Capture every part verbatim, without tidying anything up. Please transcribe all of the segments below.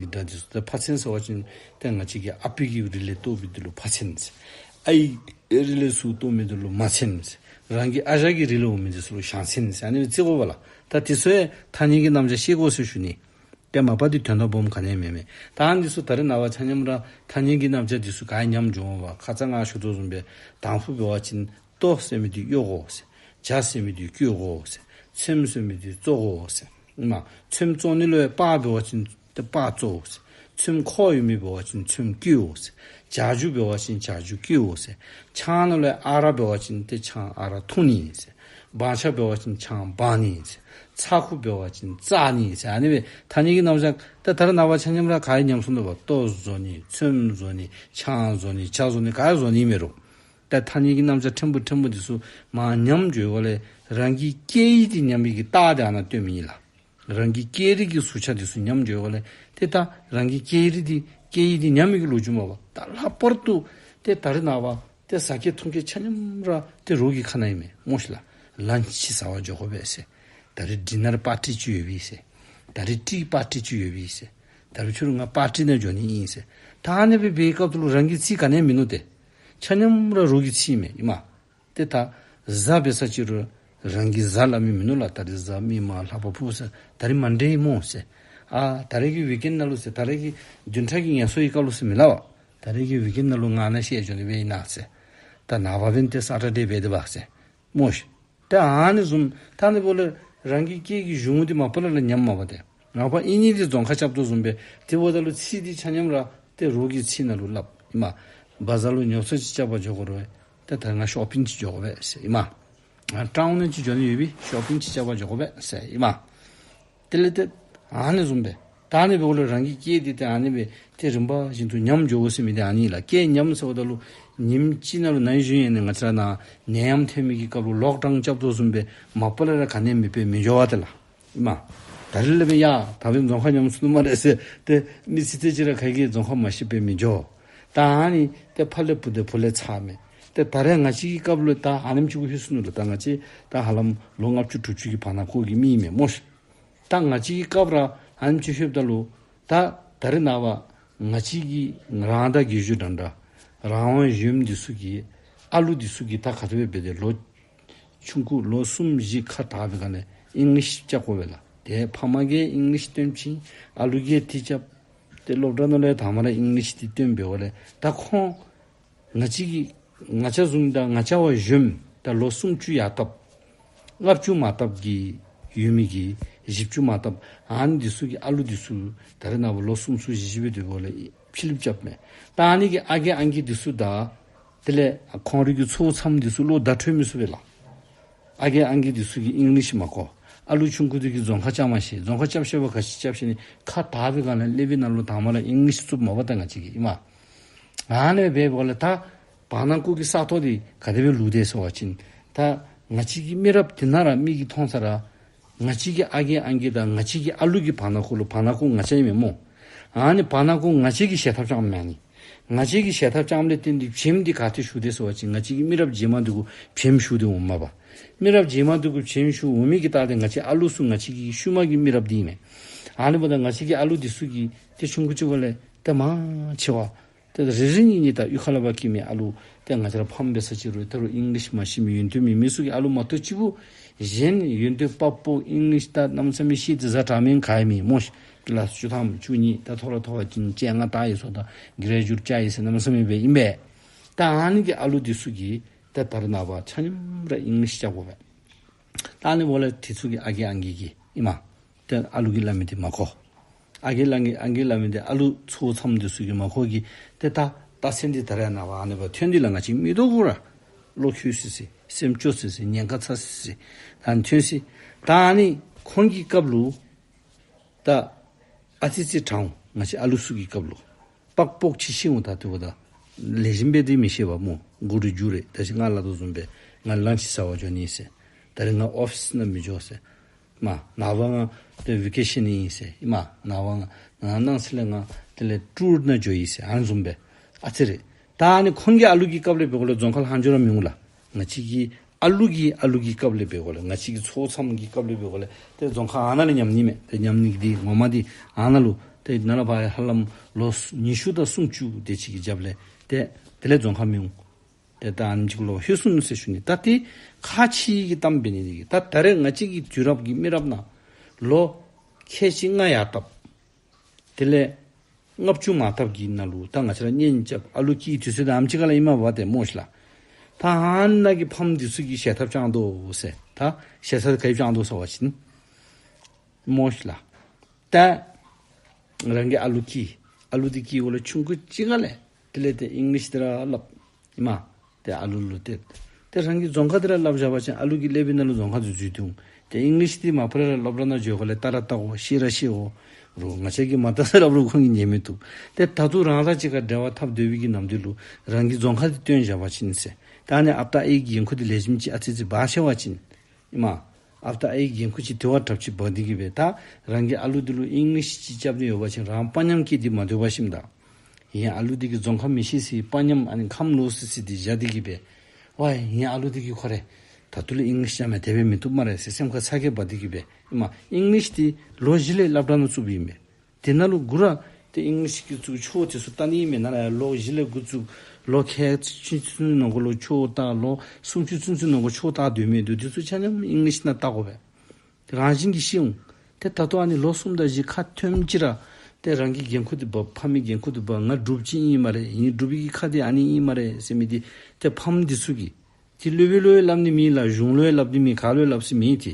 སྒྲ་འདི་ཚུ། ད་ཕ་ཚན་ཟེར་བ་ཅིན་ཏེ་ང་བཅས་ཀྱི་ཨ་པའི་གི་རིགས་ལས་གཏོགས་པའི་འདི་ལུ་ཕ་ཚན་ཟེར། ཨའི་རིགས་ལས་ཚུར་གཏོགས་མི་འདི་ལུ་མ་ཚན་ཟེར། རང་གི་ཨ་ཞང་གི་རིགས་ལས་འོང་མི་འདི་ཚུ་ལུ་ཞང་ཚན་ཟེར། ཨ་ནི་སྦེ་བརྩི་དགོ་པས་ལགས། ད་དེ་ཚུ་ཡང་ཐ་སྙད་ཀྱི་རྣམ་གཞག་ཤེས་དགོ་ཟེར་ཞུ་ནི། ཏེ་མ་པ་འདི་དོན་དག་སྦོམ་ག་ནི་ཡང་མེད་མས། ད་ཨ་ནི་འདི་ཚུ་ད་རེས་ནངས་པ་ཆ་མཉམ་ར་ཐ་སྙད་ཀྱི་རྣམ་གཞག་འདི་ཚུ་ག་ཉམས་འགྱོཝ་མས་པ། ཁ་ཙ་ང་ཞུ་དོ་བཟུམ་སྦེ་དང་ཕུ་འབད་བ་ཅིན་ལྟོ་ཟེར་མི་འདི་གཡོ་དགོ་ཟེར། ཇ་ཟེར་མི་འདི་བསྐོལ་དགོ་ཟེར། ཚོདམ་ཟེར་མི་འདི་བཙོ་དགོ་ཟེར། ཨིན་མས། ཚོདམ་བཙོ་ནི་ལུ་ཡང་པགས་འབད་བ་ཅིན་ཏེ་པགས་བཙོ་དགོ་ཟེར། ཚོདམ་ཁོག་ཡོད་མི་འབད་བ་ཅིན་ཚོདམ་བསྐོལ་དགོ་ཟེར། ཇ་འཇུ་འབད་བ་ཅིན་ཇ་འཇུ་བསྐོལ་དགོ་ཟེར། ཆང་ནང་ལུ་ཡང་ཨ་རག་འབད་བ་ཅིན་ཏེ་ཆང་ཨ་རག་འཐུང་ནི་ཟེར། བང་ཆང་འབད་བ་ཅིན་ཆང་འབག་ནི་ཟེར། ཚ་ཁུ་འབད་བ་ཅིན་བཙག་ནི་ཟེར། ཨ་ནི་སྦེ་ཐ་སྙད་ཀྱི་རྣམ་གཞག་ད་ད་རེས་ནངས་པ་ཆ་མཉམ་ར་ག་ཡང་ཉམས་སོང་ནུག་པ། ལྟོ་བཟོ་ནི། ཚོདམ་བཟོ་ནི། ཆང་བཟོ་ནི། ཇ་བཟོ་ནི། ག་ཡང་བཟོ་ནི་མེད་རུང་། ད་ཐ་སྙད་ཀྱི་རྣམ་གཞག་ཕྲན་བུ་ཕྲན་བུ་འདི་ཚུ་མར་ཉམས་འགྱོཝ་ལས་རང་གི་སྐད་ཡིག་འདི་ཉམས་པའི་གི་རྟགས་འདི་ཨ་ནཱ་སྟོནམ་ཨིན་ལགས། རང་གི་སྐད་རིགས་ཀྱི་ཟུར་ཆ་འདི་ཚུ་ཉམས་འགྱོཝ་ལས་ཏེ་ད་རང་གི་སྐད་རིགས་འདི་སྐད་ཡིག་འདི་ཉམས་མི་གི་ལོ་རྒྱུས་མས་པ། ད་ལྷག་པར་དུ་ཏེ་ད་རེས་ནངས་པ་ཏེ་ཟ་སྐད་འཐུང་སྐད་ཆ་མཉམ་ར་ཏེ་རོགས་ཀྱི་ཁ་ནང་ཨིན་མས་སྨོ་ཤིག་ལགས། ལཱན་ཆི་ཟ་བར་འགྱོ་དགོ་པས་ཟེར། ད་རིས་ཌི་ནར་པར་ཊི་ཅིག་ཡོདཔ་ཨིན་ཟེར། ད་རིས་ཊི་པར་ཊི་ཅིག་ཡོདཔ་ཨིན་ཟེར། ད་རིས་ཕྱི་རུ་ང་པར་ཊི་ནང་འགྱོ་ནི་ཨིན་ཟེར། ད་ཨ་ནི་སྦེ་འབད་བའི་སྐབས་སུ་ལུ་རང་གི་ཚིག་ག་ནི་ཡང་མིན་ནུག་ཏེ། ཆ་མཉམ་ར་རོགས་ཀྱི་ཚིག་མས་ཨིན་མས། ཏེ་ད་གཟའ་འབད་ས་ཅིག་རུང་རང་གི་གཟའ་སླབ་མི་མིན་ནུག་ལགས། ད་རིས་གཟའ་མིག་དམར་ལྷག་པ་ཕུག་ཟེར། ད་རིས་མཱན་ཌེ་ཨིན་སྨོ་ཟེར། ཨ་ད་རིས་ཀྱི་ཝིཀ་ཨེནཌ་ནང་ལུ་ཟེར། ད་རིས་ཀྱི་བདུན་ཕྲག་གི་ངལ་གསོའི་སྐབས་ལུ་ཟེར་མི་སླབ་པས། ད་རིས་ཀྱི་ཝིཀ་ཨེནཌ་ནང་ལུ་ང་ནཱ་ཤེས་འགྱོ་ནི་སྦེ་ཨིན་ན་ཟེར། ད་ནངས་པ་འབདན་ཏེ་སེ་ཊར་ཌེ་འབད་དེ་འབད་ཟེར་སྨོ་ཤིག། ཏེ་ཨ་ནི་བཟུམ་ད་ཨ་ནི་འབདཝ་ལས་རང་གི་སྐད་ཀྱི་གཞུང་འདི་མ་པ་ལས་ར་ཉམས་མས་པ་ཏེ། མ་པ་ཨིན་ནི་འདི་རྫོང་ཁ་རྐྱབ་དོ་བཟུམ་སྦེ་དེ་འབདཝ་ད་ལུ་ཚིག་འདི་ཆ་མཉམ་ར་ཏེ་རོགས་ཀྱི་ཚིག་ནང་ལུ་སླབ་ཨིན་མས། བ་ཛར་ལུ་ཉོ་ཚོང་ཅིག་རྐྱབ་པར་འགྱོ་དགོ་རུང་ཏེ་ད་ང་ཤོ་པིང་ཅིག་འགྱོ་དགོ་པས་ཟེར་ཨིན་མས། ཨ་ཊའུན་ནང་ཅིག་འགྱོ་ནི་ཡོད་པས། ཤོ་པིང་ཅིག་རྐྱབ་པར་འགྱོ་དགོ་པས་ཟེར་ཨིན་མས། དེ་ལས་ཏེ་ཨ་ནི་བཟུམ་སྦེ་ད་ཨ་ནི་འབདཝ་ལས་རང་གི་སྐད་འདི་ཏེ་ཨ་ནི་སྦེ་ཏེ་རིམ་པ་བཞིན་དུ་ཉམས་འགྱོཝ་ཟེར་མི་འདི་ཨ་ནི་ལགས། སྐད་ཉམས་ཟེརཝ་ད་ལུ་ཉིནམ་གཅིག་ནང་ལུ་ནཱ་ཡོད་ནི་ང་བཅས་ར་ནཱ་ནད་ཡམས་ཐོན་མི་གི་སྐབས་ལུ་ལོག་ཌའུན་རྐྱབ་དོ་བཟུམ་སྦེ་མ་པ་ལས་ར་ག་ནི་མེདཔ་སྦེ་མི་འགྱོ་བ་ཏེ་ལགས། ཨིན་མས། ད་རིས་ལས་འབད་ཡ་ད་འབདན་རྫོང་ཁ་ཉམས་སོང་ནུག་སྨ་རེ་ཟེར་ཏེ་མི་ཚེ་ཏེ་ཅིག་ར་ག་གིས་རྫོང་ཁ་མ་ཤེསཔ་སྦེ་མི་འགྱོ། ད་ཨ་ནི་ཏེ་ཕ་ལས་བུ་ཏེ་བུ་ལས་ཚ་མས། ཏེ་ད་རེས་ང་བཅས་ཀྱི་སྐབས་ལུ་ད་ཨ་ནེམ་ཅིག་གུ་ལྷོད་སོང་ནུག་ལགས། ད་ང་བཅས་ད་ཧ་ལམ་ལོ་ལྔ་བཅུ་དྲུག་ཅུ་གི་བར་ན་ཁུག་གི་མི་ཨིན་མས་སྨོ་ཤིག། ད་ང་བཅས་ཀྱི་སྐབས་ར་ཨ་ནེམ་ཅིག་ལྷོདཔ་ད་ལུ་ད་ད་རེས་ནངས་པ་ང་བཅས་ཀྱི་རང་ཟླ་བརྒྱད་ཅུ་འདྲ་འདྲ་རང་དབང་ཡོད་མི་འདི་ཚུ་གིས་ཨ་ལུ་འདི་ཚུ་གིས་ད་ག་དེ་སྦེ་འབད་དེ་ལོ་ཆུང་ཀུ་ལོ་གསུམ་བཞི་ཁ་དར་བའི་སྒང་ལས་ཨིང་ལིཤ་རྐྱབ་དགོ་པས་ལགས། ཏེ་ཕམ་གིས་ཨིང་ལིཤ་སྟོན་བྱིན། ཨ་ལུ་གིས་ཏེ་རྐྱབ། ཏེ་སློབ་གྲྭ་ནང་ལས་དང་པ་ར་ཨིང་ལིཤ་འདི་སྟོན་འབདཝ་ལས་ད་ཁོང་ང་བཅས་ཀྱི་ང་བཅས་བཟུམ་ད་ང་བཅས་བ་གཞོནམ་ད་ལོ་སུམ་ཅུ་ཡར་བཏབ་ལྔ་བཅུ་མར་བཏབ་ཀྱི་ཡོད་མི་གི་བཞི་བཅུ་མར་བཏབ་ཨ་ནི་འདི་ཚུ་གི་ཨ་ལུ་འདི་ཚུ་ད་རེས་ནངས་པ་ལོ་གསུམ་ཚུ་བཞི་བཞི་སྦེ་སྡོདཔ་ལས་ཕྱི་གླིངཔ་རྐྱབ་མས། ད་ཨ་ནི་གི་ཨ་རྒས་ཨང་རྒས་འདི་ཚུ་དང་དེ་ལས་ཁོང་རའི་གི་ཚའོ་ཚམོ་འདི་ཚུ་ལུ་བརྡ་འཕྲོད་མི་ཚུགས་པས་ལགས། ཨ་རྒས་ཨང་རྒས་འདི་ཚུ་གིས་ཨིང་ལིཤ་མ་གོ། ཨ་ལུ་ཆུང་ཀུ་འདི་གིས་རྫོང་ཁ་རྐྱབ་མ་ཤེས། རྫོང་ཁ་རྐྱབ་ཤེས་པ་ག་ཅི་རྐྱབ་ཤེས་ནི་ཁ་དར་བའི་སྒང་ལས་ཀླད་པའི་ནང་ལུ་དང་པ་ར་ཨིང་ལིཤ་བཙུགསཔ་མས་པ་ད་ང་བཅས་ཀྱིས་ཨིན་མས། ཨ་ནི་སྦེ་འབདཝ་ལས་ད་བར་ན་ཁུག་གི་ས་སྟོང་འདི་ག་དེ་སྦེ་ལུས་དེས་ཟེར་བ་ཅིན་ད་ང་བཅས་ཀྱི་མི་རབས་འདི་ནང་ར་མི་གིས་མཐོང་ས་ར་ང་བཅས་ཀྱི་ཨ་རྒས་ཨང་རྒས་དང་ང་བཅས་ཀྱི་ཨ་ལུ་གི་བར་ན་ཁུག་ལུ་བར་ན་ཁུག་ང་བཅས་ཨིན་མས་སྨོ། ཨ་ནི་བར་ན་ཁུག་ང་བཅས་ཀྱིས་བཞེས་ཐབས་ཅང་མེད་ནི། ང་བཅས་ཀྱིས་བཞེས་ཐབས་ཅང་མེད་ལས་བརྟེན་ཏེ་བྱེམ་འདི་ག་ཏེ་ཞུགས་དེས་ཟེར་བ་ཅིན་ང་བཅས་ཀྱི་མི་རབས་རྗེས་མ་འདི་གུ་བྱེམ་ཞུགས་ཏེ་འོངམ་མས་པ། མི་རབས་རྗེས་མ་འདི་གུ་བྱེམ་ཞུགས་འོང་མི་གི་རྟགས་འདི་ང་བཅས་ཨ་ལུ་ཚུ་ང་བཅས་ཀྱི་ཤུལ་མ་གི་མི་རབས་འདི་ཨིན་མས། ཨ་ནི་འབདཝ་ད་ང་བཅས་ཀྱི་ཨ་ལུ་འདི་ཚུ་གིས་ཏེ་ཆུང་ཀུ་ཅིག་ཁར་ལས་ཏེ་མང་ཆེ་བ་ཏེ་རེ་རེ་གཉིས་གཉིས་ད་གཡུས་ཁ་ལས་ཕར་སྐྱེས་མི་ཨ་ལུ་ཏེ་ང་བཅས་ར་ཕམ་འབད་ས་ཅིག་རུང་ད་རུང་ཨིང་ལིཤ་མ་ཤེས་མི་ཡོན་ཏན་མེད་མི་ཚུ་གིས་ཨ་ལུ་མ་གཏོགས་གཅིག་པུ་གཞན་ཡོན་ཏན་དཔའ་བོ་ཨིང་ལིཤ་ད་གནམ་མེད་ས་མེད་ཤེས་ཏེ་ཟ་དྲག་མི་ག་ཡང་མེད་སྨོ་ཤིག། ཀི་ལཱསི་བཅུ་ཐམ་བཅུ་གཉིས་ད་མཐོ་ར་མཐོ་བ་ཅིན་བཅོ་ལྔ་ད་ཡི་སོ་ད་གི་རེ་ཇུ་ཨེཊ་བཅར་ཡི་ཟེར་གནམ་མེད་ས་མེད་སྦེ་ཨིན་པས། ད་ཨ་ནི་གི་ཨ་ལུ་འདི་ཚུ་གིས་ད་ད་རེས་ནངས་པ་ཆ་མཉམ་ར་ཨིང་ལིཤ་རྐྱབ་དགོ་པས། ད་ཨ་ནི་འབདཝ་ལས་དེ་ཚུ་གིས་ཨ་རྒས་ཨང་རྒས་ཀྱིས་ཨིན་མས། ཏེ་ཨ་ལུ་གིས་སླབ་མི་འདི་མ་གོ། ཨ་རྒས་ཨང་རྒས་ཨང་རྒས་སླབ་མི་འདི་ཨ་ལུ་ཚའོ་ཚམོ་འདི་ཚུ་གིས་མ་གོ་གི། ཏེ་ད་རྟགས་མཚན་འདི་ད་རེས་ནངས་པ་ཨ་ནི་སྦེ་ཐོན་འདི་ལགས། ང་བཅས་མིག་ཏོ་གུ་ར་བློ་འཁྱུ་སི་སི་སེམས་སྐྱོ་སི་སི་ཉེན་ཁ་ཚ་སི་སི་ད་ཨ་ནི་ཐོན་སི། ད་ཨ་ནི་ཁོང་གི་སྐབས་ལུ་ད་ཨ་ཙི་ཅིག་དྲག་འོང་། ང་བཅས་ཨ་ལུ་ཚུ་གི་སྐབས་ལུ་པག་པོག་ཅིག་ཤི་འོང་ད་དེ་འབདཝ་ད་ལེགས་ཤོམ་སྦེ་འདི་མི་ཤེས་པས་སྨོ། མགུ་རུ་འགྱུར་རེ། ད་ཅི་ང་སླབ་དོ་བཟུམ་སྦེ་ང་ལཱནཆ་ཟ་བར་འགྱོ་ནི་ཟེར། ད་རིས་ང་ཨོ་ཕིསི་ནང་མི་འགྱོ་ཟེར། མ་ནངས་པ་ང་ཏེ་ཝི་ཀེ་ཤཱན་ཨིན་ཟེར། མ་ནངས་པ་ང་ནངས་ཚེ་ལས་ང་དེ་ལས་ཊུར་ནང་འགྱོ་ཡི་ཟེར། ཨ་ནི་བཟུམ་སྦེ་ཨ་ཙི་རེ། ད་ཨ་ནི་ཁོང་གི་ཨ་ལུ་གི་སྐབས་ལས་འབད་དགོ་ལས་རྫོང་ཁ་ལྷང་འགྱུར་ར་མི་འོང་ལགས། ང་བཅས་ཀྱི་ཨ་ལུ་གི་ཨ་ལུ་གི་སྐབས་ལས་འབད་དགོ་ལས་ང་བཅས་ཀྱི་ཚའོ་ཚམོ་གི་སྐབས་ལས་འབད་དགོ་ལས་ཏེ་རྫོང་ཁ་ཨ་ནཱ་ལས་ཉམས་ནི་མས། ཏེ་ཉམས་ནི་འདི་ངོ་མ་འདི་ཨ་ནཱ་ལུ་ ཏེ་ནཱ་ལས་ཕར་ཧ་ལམ་ལོ་ཉི་ཤུ་དང་སུམ་ཅུ་དེ་ཅིག་གི་རྒྱབ་ལས་ཏེ་དེ་ལས་རྫོང་ཁ་མི་འོང་། ཏེ་ད་ཨ་ནེམ་ཅིག་ལོག་ལྷོད་སོང་ནུག་ཟེར་ཞུ་ནི། ད་ཏེ་ཁག་ཆེ་གི་གཏམ་འབད་ནི་འདི་གིས་ད་ད་རེས་ང་བཅས་ཀྱི་དུས་རབས་ཀྱི་མི་རབས་ནང་ལོ་ཁལ་གཅིག་ལྔ་ཡར་བཏབ། དེ་ལས་ལྔ་བཅུ་མར་བཏབ་ཀྱི་ནང་ལུ་ད་ང་བཅས་ར་གཉེན་རྐྱབ་ཨ་ལུ་སྐྱེས་དུས་ཚོད་དང་ཨ་ནེམ་ཅིག་ཁར་ལས་ཨིན་མས་པ་ཏེ་སྨོ་ཤིག་ལགས། ད་ཨ་ནཱ་གི་ཕམ་འདི་ཚུ་གིས་ཞལ་ཐབ་བཅང་དོ་ཟེར། ད་ཞེ་ས་ག་ཅི་བཅང་དོ་ཟེར་བ་ཅིན་སྨོ་ཤིག་ལགས། ད་རང་གི་ཨ་ལུ་སྐྱེས། ཨ་ལུ་འདི་སྐྱེས་འགོ་ལས་ཆུང་ཀུ་ཅིག་ཁར་ལས་དེ་ལས་ཏེ་ཨིང་ལིཤ་འདི་ར་སླབ་ཨིན་མས། ཏེ་ཨ་ལུ་ལུ་ཏེ་ཏེ་རང་གི་རྫོང་ཁ་འདི་ར་སླབ་བཞག་པ་ཅིན་ཨ་ལུ་གིས་ཀླད་པའི་ནང་ལུ་རྫོང་ཁ་འདི་འཛུལ་ཏེ་འོང་། ཏེ་ཨིང་ལིཤ་འདི་མ་པ་ལས་ར་སློབ་གྲྭ་ནང་འགྱོཝ་ལས་ལྟ་ར་ལྟ་དགོ། ཤེས་ར་ཤེས་དགོ། རོགས་ང་བཅས་ཀྱིས་མ་ལྟ་ས་སླབ་རུང་ཁོང་གིས་ཉན་མི་བཏུབ། ཏེ་ད་ལྟོ་རང་དང་གཅིག་ཁར་འབྲེལ་བ་འཐབ་སྡོད་པའི་གི་ནམ་དུས་ལུ་རང་གི་རྫོང་ཁ་འདི་བཏོན་བཞག་པ་ཅིན་ཟེར། ད་ཨ་ནི་ཨཔ་དང་ཨའི་གི་འགན་ཁུར་འདི་ལེགས་ཤོམ་ཅིག་ཨ་ཙི་ཙི་འབག་ཤེས་པ་ཅིན་ཨིན་མས། ཨཔ་དང་ཨའི་གི་འགན་ཁུར་ཅིག་དེ་བ་དྲགཔ་ཅིག་འབག་སྟེ་གི་སྦེ་ད་རང་གི་ཨ་ལུ་འདི་ལུ་ཨིང་ལིཤ་ཅིག་རྐྱབ་ནི་ཡོད་པ་ཅིན་རང་དཔའ་ཉམས་སྐྱེས་ཏེ་མ་སྡོད་པར་ཞིནམ་ད་ངེའི་ཨ་ལུ་འདི་གིས་རྫོང་ཁ་མི་ཤེས་ཟེར་དཔའ་ཉམས་ཨ་ནི་ཁམས་ལོག་སི་སི་འདི་བཞག་སྟེ་གི་སྦེ་ཝའི་ངེའི་ཨ་ལུ་འདི་གིས་ཁོ་རེ་ད་ལྟོ་ལས་ཨིང་ལིཤ་བཅའ་མི་དེ་སྦེ་མི་བཏུབ་སྨ་རེ་ཟེར་སེམས་ཁར་ཚ་གྱང་འབག་སྟེ་གི་སྦེ་ཨིན་མས། ཨིང་ལིཤ་འདི་ལོ་བཞི་ལས་སློབ་གྲྭ་ནང་བཙུགསཔ་ཨིན་མས། དེ་ནང་ལུ་འགོ་ར་ཏེ་ཨིང་ལིཤ་གི་བཙུགས་ཆོས་དེ་ཚུ་ལྟ་ནི་མེན་ན་ལགས། ལོ་བཞི་ལས་འགོ་བཙུགས་ལོ་ཁལ་གཅིག་ཚུན་ཚོད་ནང་འགོ་ལུ་ཆོས་ལྟ་ལོ་སུམ་ཅུ་ཚུན་ཚོད་ནང་འགོ་ཆོས་ལྟ་སྡོད་མི་འདུག། དེ་ཚུ་ཆ་མཉམ་ཨིང་ལིཤ་ནང་ལྟ་དགོ་པས། ཏེ་རང་བཞིན་གྱིས་ཤེས་འོང་། ཏེ་ད་ལྟོ་ཨ་ནི་ལོ་གསུམ་དང་བཞི་ཁ་ཐོནམ་ཅིག་ར་ཏེ་རང་གི་འགན་ཁུར་འདི་འབག་ཕ་མའི་འགན་ཁུར་འདི་འབག་ང་འབྲུགཔ་ཅིག་ཨིན་སྨ་རེ། ངེའི་འབྲུག་པའི་གི་ཁ་འདི་ཨ་ནི་ཨིན་སྨ་རེ་ཟེར་མི་འདི་ཏེ་ཕམ་འདི་ཚུ་གིས་ཏེ་སློབ་དཔོན་ལུ་ཡང་སླབ་ནི་མེད་ལགས། གཞུང་ལུ་ཡང་སླབ་ནི་མེད། ག་ལུ་ཡང་སླབ་ས་མེད་ཏེ།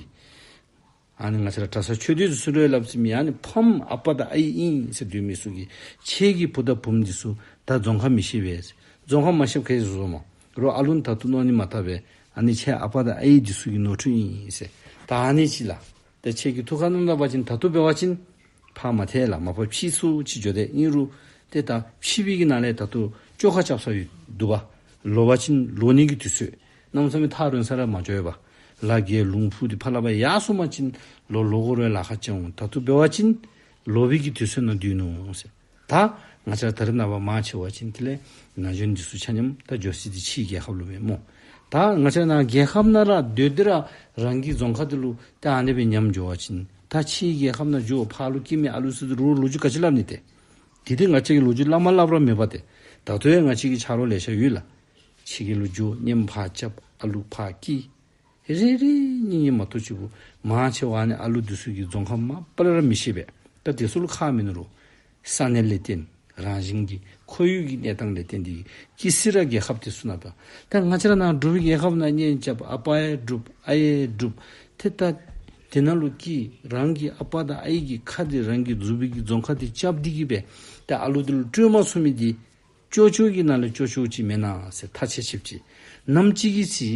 ཨ་ནི་ང་བཅས་ར་གྲྭ་ས་ཆོས་སྡེ་ཚུ་ལུ་ཡང་སླབ་ས་མེད། ཨ་ནི་ཕམ་ཨ་པ་དང་ཨའི་ཨིན་ཟེར་སྡོད་མི་ཚུ་གིས་ཁྱེད་ཀྱི་བུ་དང་བུམོ་འདི་ཚུ་ད་རྫོང་ཁ་མི་ཤེས་པས། རྫོང་ཁ་མ་ཤེསཔ་ག་ཅི་བཟོ་སྨོ། རོགས་ཨ་ལུ་ནི་ད་ལྟོ་མནོ་ནི་མ་བཏུབ་པས། ཨ་ནི་ཁྱེད་ཨ་པ་དང་ཨའི་འདི་ཚུ་གི་ནོར་འཁྲུལ་ཨིན་ཟེར། ད་ཨ་ནི་ཅིག་ལགས། ད་ཁྱེད་ཀྱི་ཐུགས་ཁར་མནོ་བལྟ་བ་ཅིན་ད་ལྟོ་འབད་བ་ཅིན་ཕར་མ་ཐལ་ལགས། མ་པ་ཕྱིས་སུ་ཅིག་འགྱོ་དེས། ཨིན་རུང་ཏེ་ད་ཕྱི་པའི་གི་ནང་ལས་ད་ལྟོ་བཅོ་ཁ་རྐྱབ་ས་ཡོད་འདུག་པ། ལོག་པ་ཅིན་ལོག་ནི་གི་དུས་ཚོད་གནམ་མེད་ས་མེད་ཐག་རིང་ས་ར་མ་འགྱོ་བས་པ། ལ་རྒྱལ་ལུང་ཕུག་འདི་ཕར་ལས་ཕར་ཡར་སོང་པ་ཅིན་ལོག་ལོག་དགོ་རུང་ལཱ་ཁག་ཅིག་འོང་། ད་ལྟོ་འབད་བ་ཅིན་ལོག་པའི་གི་དུས་ཚོད་ནང་སྡོད་ནུག་ཟེར། ད་ང་བཅས་ར་ད་རེས་ནངས་པ་མང་ཆེ་བ་ཅིག་དེ་ལས་ན་གཞོན་འདི་ཚུ་ཆ་མཉམ་ད་འགྱོ་ས་འདི་ཕྱིའི་རྒྱལ་ཁབ་ལུ་མས་སྨོ། ད་ང་བཅས་ར་ནཱ་རྒྱལ་ཁབ་ནང་ར་སྡོད་དེ་ར་རང་གི་རྫོང་ཁ་འདི་ལུ་ད་ཨ་ནི་སྦེ་ཉམས་འགྱོ་བ་ཅིན་ད་ཕྱིའི་རྒྱལ་ཁབ་ནང་འགྱོ་ཕར་ལུ་སྐྱེས་མི་ཨ་ལུ་ཚུ་འདི་ལུ་ལོ་རྒྱུས་ག་ཅི་སླབ་ནི་ཏེ། དེ་འདི་ང་བཅས་ཀྱིས་ལོ་རྒྱུས་སླབ་མ་སླབ་ར་མེད་པ་ཏེ། ད་ལྟོ་ཡང་ང་བཅས་ཀྱི་ཆ་རོགས་ལེ་ཤ་ཡོད་ལགས། ཕྱི་རྒྱལ་ལུ་འགྱོ་གཉེན་ཕར་རྐྱབ་ཨ་ལུ་ཕར་སྐྱེས། རེ་རེ་གཉིས་གཉིས་མ་གཏོགས་ཅིག་པོ་མང་ཆེ་བ་ཨ་ནི་ཨ་ལུ་འདི་ཚུ་གིས་རྫོང་ཁ་མ་པ་ལས་ར་མི་ཤེས་པས། ད་དེ་ཚུ་ལུ་ཁག་མིན་ནུག་རོགས། ས་གནས་ལས་བརྟེན་རང་བཞིན་གྱི་ཁོར་ཡུག་གི་གནས་སྟངས་ལས་བརྟེན་ཏེ་གི་སི་ར་རྒྱལ་ཁབ་དེ་ཚུ་ནང་ད་ད་ང་བཅས་ར་ནཱ་འབྲུག་པའི་རྒྱལ་ཁབ་ནང་གཉེན་རྐྱབ་ཨ་པ་ཡང་འབྲུགཔ་ཨའི་ཡང་འབྲུགཔ་ཏེ་ད་དེ་ནང་ལུ་སྐྱེས་རང་གི་ཨ་པ་དང་ཨའི་གི་ཁ་འདི་རང་གི་འཛུགས་པའི་གི་རྫོང་ཁ་འདི་རྐྱབ་སྟེ་གི་སྦེ་ད་ཨ་ལུ་འདི་ལུ་སྤྲོད་མ་ཚུགས་མི་འདི་ཅོག་ཅོག་གི་ནང་ལས་ཅོག་ཅོག་ཅིག་མེན་ན་ཟེར་ཐག་ཆོད་ཆོདཔ་ཅིག། ནམ་ཅིག་གི་ཚེ་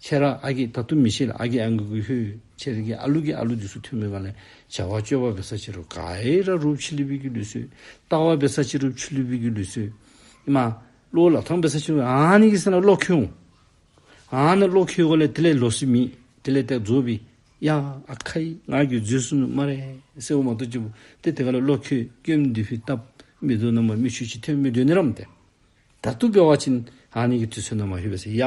ཁྱེད་ར་ཨ་རྒས་ད་ལྟོ་མི་ཤེས་ལགས། ཨ་རྒས་ཨང་རྒས་ལྷོད། ཁྱེད་ར་གི་ཨ་ལུ་གི་ཨ་ལུ་འདི་ཚུ་ཐོན་པའི་སྒང་ལས་བྱ་བ་སྤྱོད་པ་འབད་ས་ཅིག་རུང་ག་ཨེ་ར་རོགས་ཕྱི་གླིང་པའི་གི་ལུགས་སྲོལ། ལྟ་བ་འབད་ས་ཅིག་རུང་ཕྱི་གླིང་པའི་གི་ལུགས་སྲོལ། ཨིན་མས། བློ་སླབ་ཐངས་འབད་ས་ཅིག་རུང་ཨ་ནི་གི་ས་ནང་བློ་འཁྱུ་འོང་། ཨ་ནཱ་བློ་འཁྱུ་འགོ་ལས་དེ་ལས་ལོག་ས་མེད། དེ་ལས་ཏེ་རྫོགས་པའི་ཡ་ཨ་ཁའི་ང་གིས་འཛོལ་སོང་ནུག་སྨ་རེ་ཟེརཝ་མ་གཏོགས་ཅིག་པོ་ཏེ་དེ་ཁ་ལས་བློ་འཁྱུ་སྐྱོན་འདི་ཕི་བཏབ་མི་འདུག་ན་མ་མི་ཆོས་ཅིག་ཐོན་མི་འདུག་ནི་རམ་ཏེ། ད་ལྟོ་འབད་བ་ཅིན་ཨ་ནི་གི་དུས་ཚོད་ནང་མ་ལྷོད་པས་ཟེར་ཡ།